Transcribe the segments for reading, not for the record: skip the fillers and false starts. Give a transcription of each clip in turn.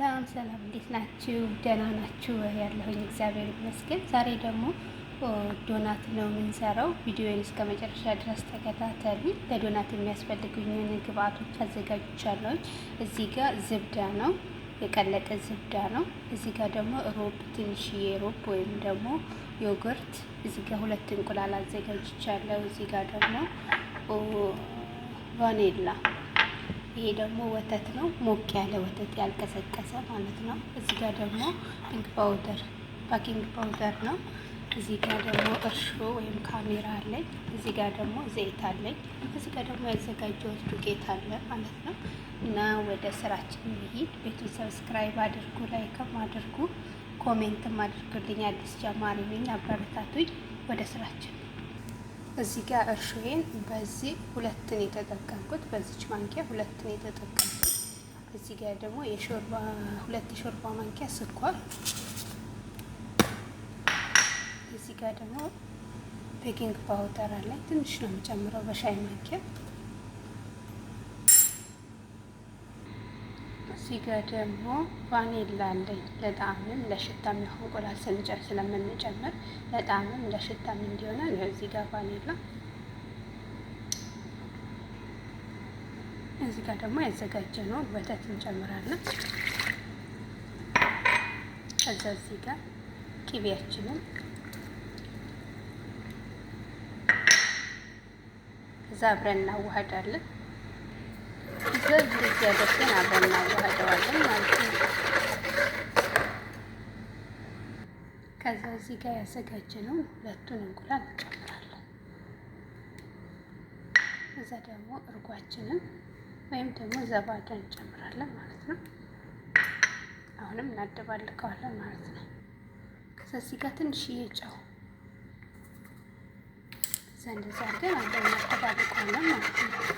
ሰላም ሰላም፣ እንዴት ናችሁ? ደህና ናችሁ? ያለሁኝ እግዚአብሔር ይመስገን። ዛሬ ደግሞ ዶናት ነው የምንሰራው። ቪዲዮውን እስከ መጨረሻ ድረስ ተከታተሉኝ። ለዶናት የሚያስፈልጉኝን ግብአቶች አዘጋጅቻለሁኝ። እዚህ ጋር زبدة ነው፣ የቀለጠ زبدة ነው። እዚህ ጋር ደግሞ روب፣ ትንሽዬ روب ወይም ደግሞ yogurt። እዚህ ጋር ሁለት እንቁላል አዘጋጅቻለሁ። እዚህ ጋር ደግሞ ቫኔላ፣ ይሄ ደግሞ ወተት ነው፣ ሞቅ ያለ ወተት ያልቀዘቀዘ ማለት ነው። እዚህ ጋር ደግሞ baking powder፣ baking powder ነው። እዚህ ጋር ደግሞ እርሾ ወይም خميرة አለኝ። እዚህ ጋር ደግሞ ዘይት አለኝ። እዚህ ጋር ደግሞ ያዘጋጀሁት ዱቄት አለ ማለት ነው። እና ወደ ስራችን እንሂድ። ቤቱን subscribe አድርጉ፣ like ም አድርጉ፣ comment ም አድርጉልኝ። አዲስ ጀማሪ ነኝ፣ አበረታቱኝ። ወደ ስራችን። እዚህ ጋር እርሾዬን በዚህ ሁለትን የተጠቀምኩት፣ በዚች ማንኪያ ሁለትን የተጠቀምኩት። እዚህ ጋር ደግሞ የሾርባ ሁለት የሾርባ ማንኪያ ስኳር፣ እዚህ ጋር ደግሞ baking powder አለኝ። ትንሽ ነው የምጨምረው በሻይ ማንኪያ። እዚህ ጋር ደግሞ ቫኒላ አለኝ። ለጣዕምም ለሽታም፣ ያው እንቁላል ስንጨምር ስለምንጨምር ለጣዕምም ለሽታም እንዲሆነን እዚህ ጋር ቫኒላ። እዚህ ጋር ደግሞ ያዘጋጀነውን ወተት እንጨምራለን። ከዛ እዚህ ጋር ቅቤያችንን፣ ከዛ አብረን እናዋህዳለን። ከዛ እንደዚህ አድርገን አብረን እናዋህደዋለን ማለት ነው። ከዛ እዚህ ጋር ያዘጋጀነውን ሁለቱን እንቁላል እንጨምራለን። ከዛ ደግሞ እርጓችንን ወይም ደግሞ زبادي እንጨምራለን ማለት ነው። አሁንም እናደባልቀዋለን ማለት ነው። ከዛ እዚህ ጋር ትንሽዬ ጨው፣ ከዛ እንደዛ አድርገን አብረን እናደባልቀዋለን ማለት ነው።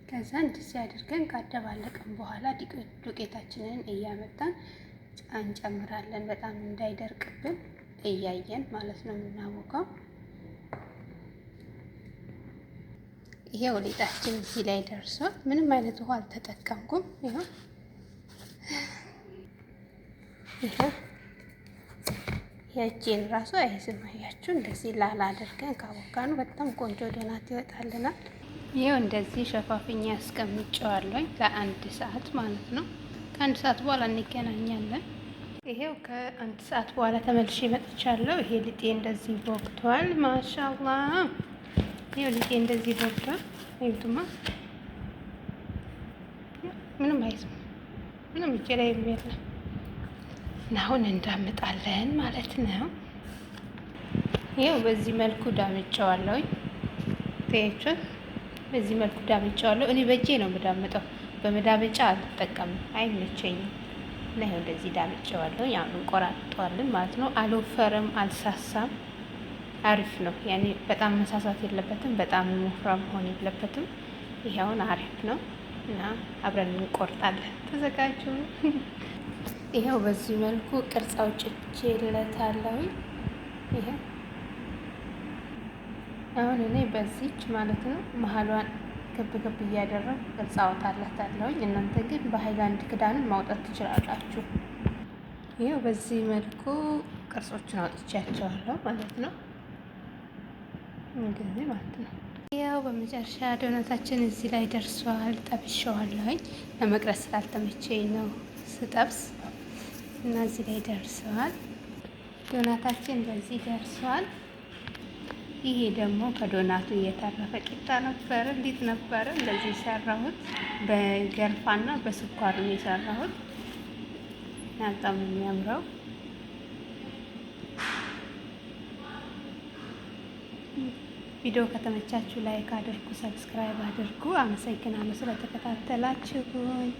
ከዛ እንደዚህ አድርገን ካደባለቅን በኋላ ዱቄታችንን እያመጣን እንጨምራለን። በጣም እንዳይደርቅብን እያየን ማለት ነው የምናቦካው። ይሄው ሊጣችን እዚህ ላይ ደርሷል። ምንም አይነት ውሃ አልተጠቀምኩም። ይኸው ይሄው የእጄን ራሱ አይዝም። አያችሁ፣ እንደዚህ ላላ አድርገን ካቦካኑ በጣም ቆንጆ ዶናት ይወጣልናል። ይኸው እንደዚህ ሸፋፍኛ ያስቀምጨዋለሁ ለአንድ ሰዓት ማለት ነው። ከአንድ ሰዓት በኋላ እንገናኛለን። ይሄው ከአንድ ሰዓት በኋላ ተመልሼ መጥቻለሁ። ይሄ ሊጤ እንደዚህ ቦክቷል። ما شاء الله፣ ይሄው ሊጤ እንደዚህ ቦክቷል። ይኸውማ ምንም አይዝም፣ ምንም እጄ ላይ የለም። እና አሁን እንዳምጣለን ማለት ነው። ይኸው በዚህ መልኩ ዳምጨዋለሁኝ። ታያችሁን? በዚህ መልኩ ዳምጨዋለሁ። እኔ በእጄ ነው የምዳምጠው፣ በመዳመጫ አልጠቀምም፣ አይመቸኝም። እና ይኸው እንደዚህ ዳምጨዋለሁ። ያው እንቆራርጠዋለን ማለት ነው። አልወፈረም፣ አልሳሳም፣ አሪፍ ነው። ያኔ በጣም መሳሳት የለበትም፣ በጣም ወፍራም መሆን የለበትም። ይኸውን አሪፍ ነው እና አብረን እንቆርጣለን። ተዘጋጁ። ይኸው በዚህ መልኩ ቅርጽ አውጥቼለታለሁ። ይኸው አሁን እኔ በዚች ማለት ነው መሀሏን ክብ ክብ እያደረኩ ቅርጽ አወጣለታለሁኝ። እናንተ ግን በሀይላንድ ክዳንን ማውጣት ትችላላችሁ። ይኸው በዚህ መልኩ ቅርጾችን አውጥቻቸዋለሁ ማለት ነው። እንደዚህ ማለት ነው። ያው በመጨረሻ ዶናታችን እዚህ ላይ ደርሷል። ጠብሼዋለሁኝ። ለመቅረጽ ስላልተመቸኝ ነው ስጠብስ እና እዚህ ላይ ደርሰዋል። ዶናታችን በዚህ ደርሷል። ይሄ ደግሞ ከዶናቱ እየተረፈ ቂጣ ነበረ። እንዴት ነበረ? እንደዚህ የሰራሁት በገርፋና በስኳር ነው የሰራሁት። በጣም የሚያምረው። ቪዲዮ ከተመቻችሁ like አድርጉ፣ subscribe አድርጉ። አመሰግናለሁ ስለተከታተላችሁኝ።